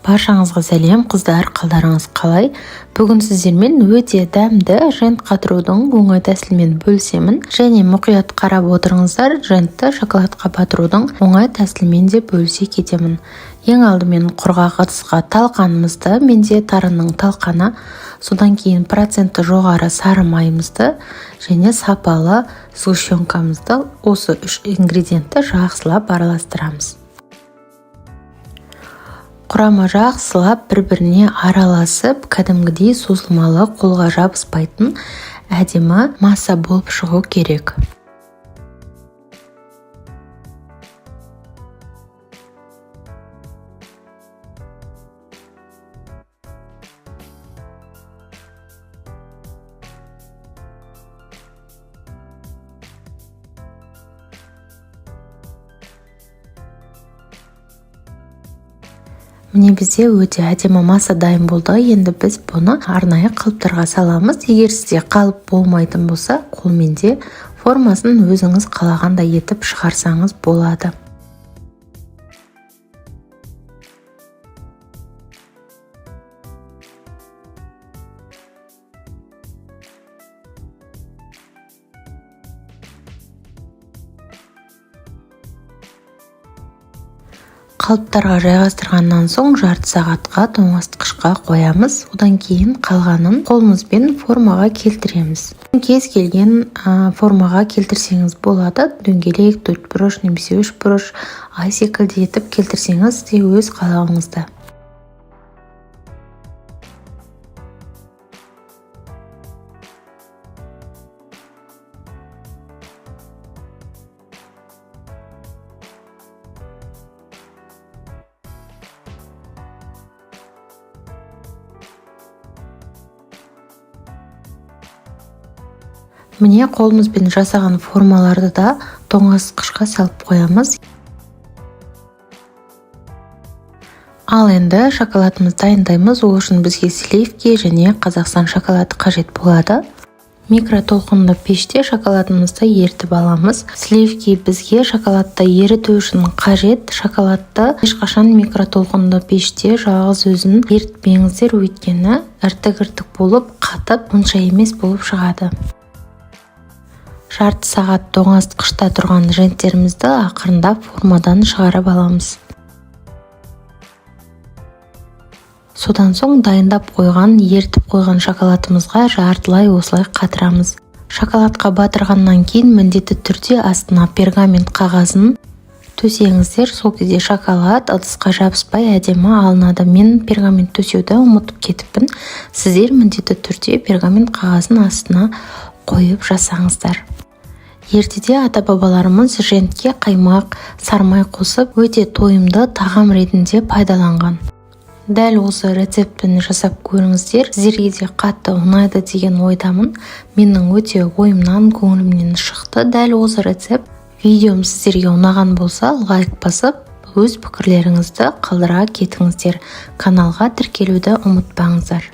Баршаңызға сәлем, қыздар, қалдарыңыз қалай? Бүгін сіздермен өте дәмді жент қатырудың оңай тәсілімен бөлісемін. Және мұқият қарап отырыңыздар, жентті шоколадқа батырудың оңай тәсілімен де бөлісе кетемін. Ең алдымен құрғақ ыдысқа талқанымызды, менде тарының талқаны, содан кейін проценті жоғары сары майымызды және сапалы сгущенкамызды, осы үш ингредиентті жақсылап араластырамыз. Құрама жақсылап бір-біріне араласып, кәдімгідей созылмалы, қолға жабыспайтын әдемі масса болып шығу керек. Міне, бізде өте әдемі масса дайын болды. Енді біз бұны арнайы қалыптарға саламыз. Егер сізде қалып болмайтын болса, қолмен де формасын өзіңіз қалағандай етіп шығарсаңыз болады. Қалыптарға жайғастырғаннан соң жарты сағатқа тоңазытқышқа қоямыз. Одан кейін қалғанын қолымызбен формаға келтіреміз. Кез келген формаға келтірсеңіз болады. Дөңгелек, төртбұрыш немесе үшбұрыш, ай секілді етіп келтірсеңіз де өз қалауыңызда. Міне, қолымызбен жасаған формаларды да тоңазытқышқа салып қоямыз. Ал енді шоколадымызды дайындаймыз. Ол үшін бізге сливки және Қазақстан шоколады қажет болады. Микротолқынды пеште шоколадымызды ерітіп аламыз. Сливки бізге шоколадты еріту үшін қажет. Шоколадты ешқашан микротолқынды пеште жалғыз өзін ерітпеңіздер, өйткені іртік-іртік болып қатып, онша емес болып шығады. Жарты сағат тоңазытқышта тұрған женттерімізді ақырындап формадан шығарып аламыз. Содан соң дайындап қойған, ерітіп қойған шоколадымызға жартылай осылай қатырамыз. Шоколадқа батырғаннан кейін міндетті түрде астына пергамент қағазын төсеңіздер, сол кезде шоколад ыдысқа жабыспай әдемі алынады. Мен пергамент төсеуді ұмытып кетіппін. Сіздер міндетті түрде пергамент қағазын астына қойып жасаңыздар. Ертеде ата-бабаларымыз жентке қаймақ, сармай қосып, өте тойымды тағам ретінде пайдаланған. Дәл осы рецептпен жасап көріңіздер, сіздерге де қатты ұнайды деген ойдамын. Менің өте ойымнан, көңілімнен шықты дәл осы рецепт. Видеом сіздерге ұнаған болса, лайк басып, өз пікірлеріңізді қалдыра кетіңіздер. Каналға тіркелуді ұмытпаңыздар.